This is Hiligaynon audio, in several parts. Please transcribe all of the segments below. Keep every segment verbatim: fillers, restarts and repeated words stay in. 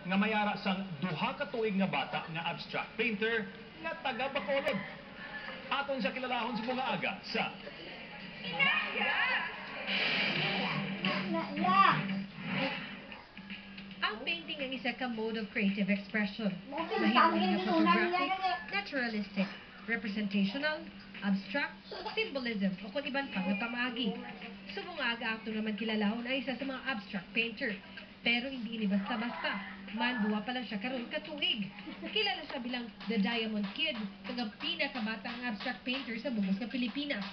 nga may ara sang duha ka tuig nga bata nga abstract painter nga taga Bacolod. Aton siya kilalahon subong nga aga sa Ang painting ang isa ka mode of creative expression. Mahimo nga photographic, naturalistic, representational, abstract, symbolism, o kon iban pa nga pamaagi. Subong nga aga, aton naman kilalahon ang isa sa mga abstract painter. Pero hindi ini basta-basta. Man, duwa pa lang siya karon ka tuig. Kilala siya bilang The Diamond Kid, kag ang pinakabata nga abstract painter sa bug-os nga Pilipinas.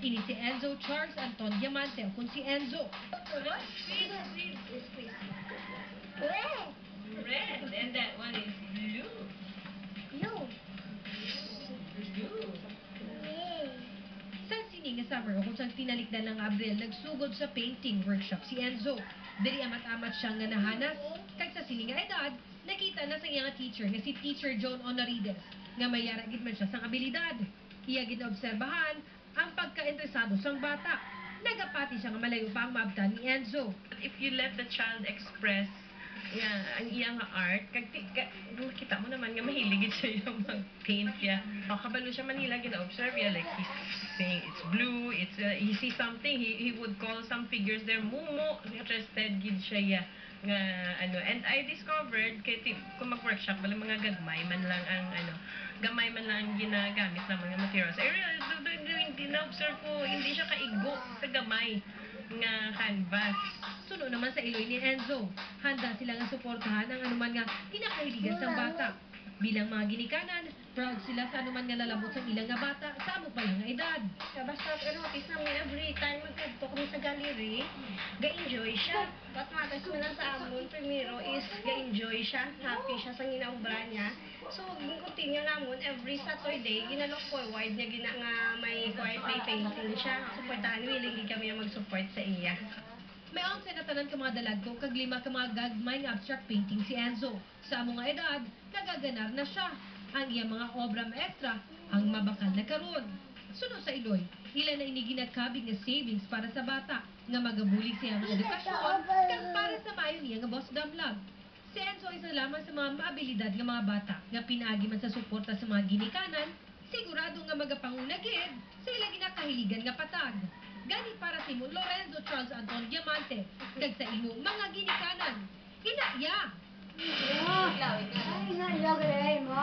Ini si Enzo Charles Anton Diamante, o kon si Enzo. Red, and that one is blue. Blue. Blue. Sa sini nga summer, o kon sang tinalikdan lang nga Abril, nagsugod sa painting workshop si Enzo. Diri amat-amat siya nga nahanas, kag sa sini nga edad, nakita na sa iya nga teacher nga si Teacher John Honorides, nga may ara gid man siya sang abilidad. Iya gid naobserbahan ang pagkainteresado sang bata. Nagapati siya nga malayo pa ang maabtan ni Enzo. If you let the child express, yeah, ang iya nga art, kag ti- ka, makita mo naman nga mahilig gid siya yung mag-paint, yeah. Makabalo siya man nila, gina-observe, yeah, like, he's saying it's blue, it's, uh, he sees something, he, he would call some figures there, mumo, interested gid siya, yeah, nga, ano. And I discovered, kay ti- kung mag-workshop, bala mga gagmay man lang ang, ano, gamay man lang ang ginagamit naman nga materials. I realized, do- do- do- hindi na-observe ko, hindi siya kaigo sa gamay nga canvas. Suno naman sa iloy ni Enzo, handa sila nga suportahan ang anuman nga kinakahiligan sang bata. Bilang mga ginikanan, proud sila sa anuman nga lalabot sang ila nga bata sa amo pa lang nga edad. Basta, pero notice namin, every time magkadto kami sa gallery, ga-enjoy siya. What matters man lang sa amon, primero is ga-enjoy siya, happy siya sa ginaobra niya. So, gin-continue namon every Saturday, gina-look forward niya gina nga may quiet day painting siya. Suportahan, willing gid kami nga mag-support sa iya. May onse na tanan ka mga dalagko kag lima ka mga gagmay nga abstract painting si Enzo. Sa amo nga edad, nagaganar na siya. Ang iya mga obra maestra ang mabakal na karon. Suno sa iloy, ila na ini ginakabig nga savings para sa bata nga magabulig sa iya nga edukasyon kag para sa maayo niya nga boss damlag. Si Enzo isa lamang sa mga maabilidad nga mga bata nga pinaagi man sa suporta sa mga ginikanan, sigurado nga magapanguna gid sa ila ginakahiligan nga patag. Gani para sa imo, Lorenzo Charles Anton Diamante, kag sa imo mga ginikanan, ina iya! Ay, nalagay mo.